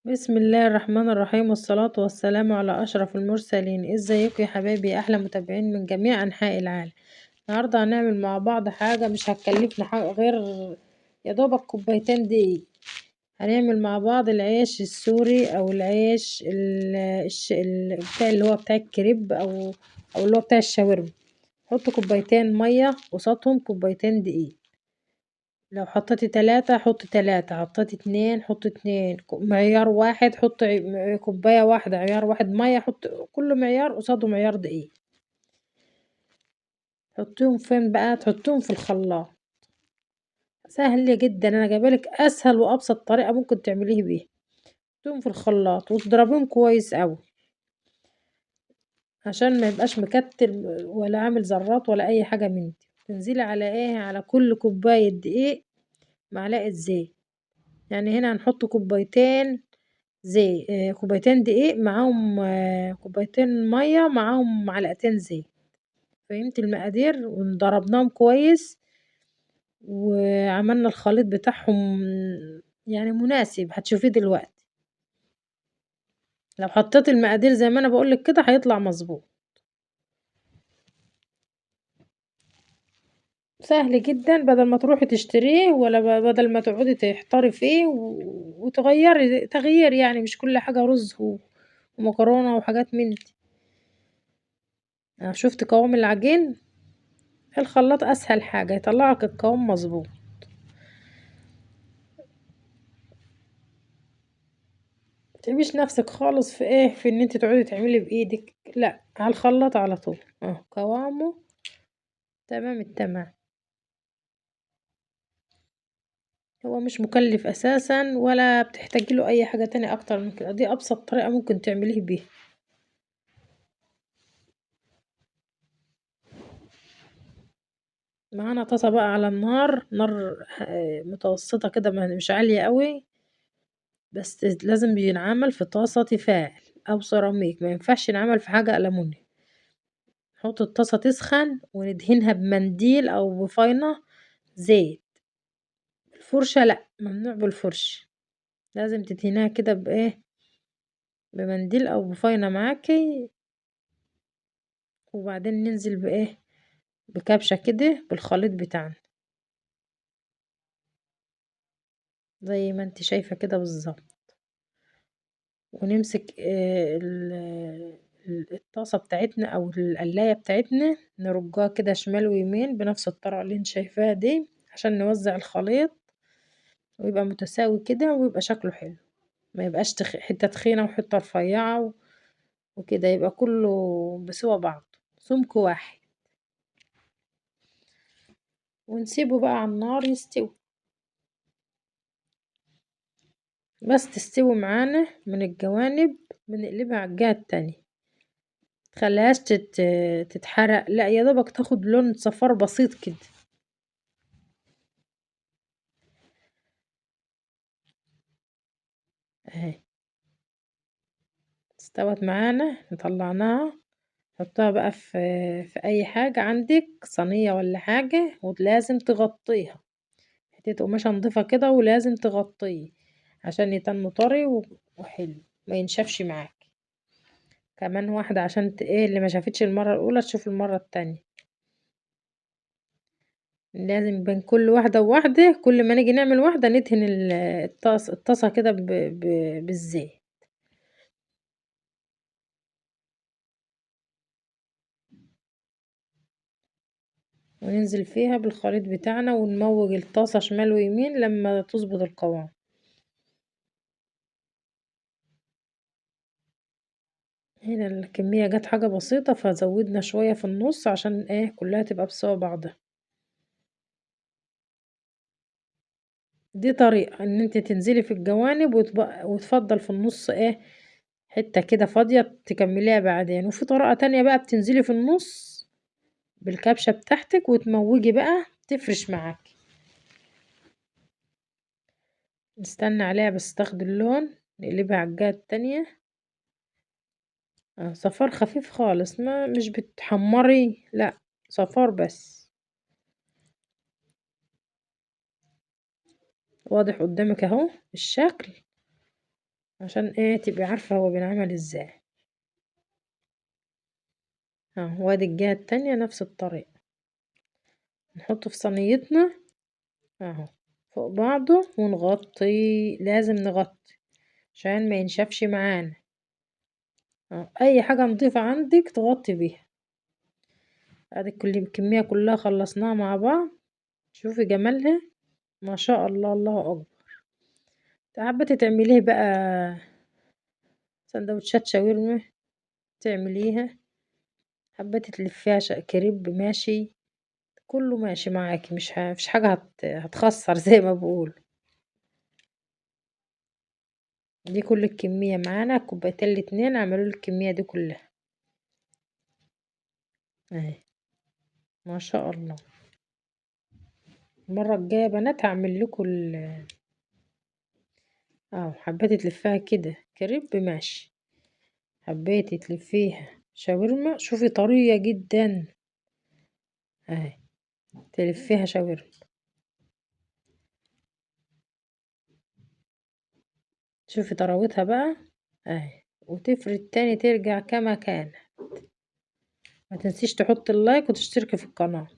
بسم الله الرحمن الرحيم، والصلاة والسلام على أشرف المرسلين. ازيكم يا حبايبي، أحلى متابعين من جميع أنحاء العالم. النهاردة هنعمل مع بعض حاجة مش هتكلفنا حاجة غير يا دوبك كوبايتين دقيق. هنعمل مع بعض العيش السوري أو العيش بتاع اللي هو بتاع الكريب أو اللي هو بتاع الشاورما. حط كوبايتين مية قصادهم كوبايتين دقيق، لو حطيتي 3 حطي 3، حطيتي 2 حطي 2، معيار واحد حطي كوباية واحدة، عيار واحد مية، حطي كل معيار قصاده معيار دقيق. حطيهم فين بقى؟ تحطيهم في الخلاط. سهل جدا، انا جايبالك اسهل وابسط طريقة ممكن تعمليه بيها. حطيهم في الخلاط وتضربيهم كويس قوي عشان ما يبقاش مكتل ولا عامل ذرات ولا اي حاجة من دي. تنزلي على ايه؟ على كل كوباية دقيق معلقة زيت. يعني هنا هنحط كوبايتين زيت، كوبايتين دقيق معاهم، كوبايتين مية معاهم معلقتين زيت. فهمت المقادير؟ وضربناهم كويس وعملنا الخليط بتاعهم يعني مناسب، هتشوفيه دلوقتي. لو حطيت المقادير زي ما انا بقولك كده هيطلع مظبوط. سهل جدا، بدل ما تروحي تشتريه ولا بدل ما تقعدي تحتاري فيه وتغيري تغيير، يعني مش كل حاجة رز ومكرونة وحاجات من دي. شفت قوام العجين؟ الخلاط اسهل حاجة يطلعك القوام مظبوط. متعبيش نفسك خالص في ايه، في ان انت تقعدي تعملي بايدك، لا على الخلاط على طول. قوامه تمام التمام. هو مش مكلف اساسا ولا بتحتاجي له اي حاجة تانية اكتر من كده. دي ابسط طريقة ممكن تعمليه بيها. معانا طاسة بقى على النار، نار متوسطة كده، مش عالية قوي، بس لازم بينعمل في طاسة تيفال او سيراميك، ما ينفعش ينعمل في حاجة ألمونيوم. نحط الطاسة تسخن وندهنها بمنديل او بفاينة زيت. الفرشة لا، ممنوع بالفرشة، لازم تدهنيها كده بايه، بمنديل او بفاينة معاكي. وبعدين ننزل بايه، بكبشة كده بالخليط بتاعنا زي ما انت شايفة كده بالظبط. ونمسك الطاسة بتاعتنا او القلاية بتاعتنا، نرجها كده شمال ويمين بنفس الطريقة اللي انت شايفاها دي عشان نوزع الخليط ويبقى متساوي كده ويبقى شكله حلو، ما يبقاش حتة تخينة وحتة رفيعة وكده، يبقى كله بسوى بعض، سمك واحد. ونسيبه بقى على النار يستوي، بس تستوي معانا من الجوانب. بنقلبها على الجهة التانية، متخليهاش تتحرق، لا يا دوبك تاخد لون صفار بسيط كده. اهي استوت معانا، طلعناها. حطها بقى في اي حاجة عندك، صينية ولا حاجة، ولازم تغطيها حتة قماشة نضيفة كده، ولازم تغطيه عشان يتم طري وحلو ما ينشفش معاك. كمان واحدة عشان ايه اللي ما شافتش المرة الأولى تشوف المرة التانية. لازم بين كل واحدة وواحدة، كل ما نيجي نعمل واحدة ندهن الطاسة كده بالزيت. وننزل فيها بالخليط بتاعنا ونموج الطاسة شمال ويمين لما تظبط القوام. هنا الكمية جت حاجة بسيطة فزودنا شوية في النص عشان ايه كلها تبقى بسوا بعضها. دي طريقة ان انت تنزلي في الجوانب وتفضل في النص ايه حتة كده فاضية تكمليها بعدين. وفي طريقة تانية بقى بتنزلي في النص بالكبشة بتاعتك وتموجي بقى تفرش معاكي. نستنى عليها بس تاخد اللون، نقلبها على الجهة التانية. صفار خفيف خالص، ما مش بتحمري، لا صفار بس. واضح قدامك اهو الشكل. عشان ايه تبقي عارفة هو بينعمل ازاي. اهو وادي الجهة التانية نفس الطريقة، نحطه في صينيتنا اهو فوق بعضه ونغطي، لازم نغطي عشان ما ينشفش معانا. اي حاجة نضيفة عندك تغطي بيها. ادي الكمية كلها خلصناها مع بعض، شوفي جمالها ما شاء الله، الله اكبر. حبيتي تعمليه بقى سندوتشات شاورما تعمليها، حبيتي تلفيها كريب ماشي، كله ماشي معاكي، مش مفيش حاجة هتخسر زي ما بقول. دي كل الكمية معانا، كوبايتين الاتنين عملوا لي الكمية دي كلها اهي ما شاء الله. المرة الجاية يا بنات هعمل لكم حبيتي تلفيها كده كريب ماشي، حبيتي تلفيها شاورما، شوفي طرية جدا اهي، تلفيها شاورما. شوفي طراوتها بقى اهي، وتفرد تاني ترجع كما كانت. ما تنسيش تحطي اللايك وتشتركي في القناة.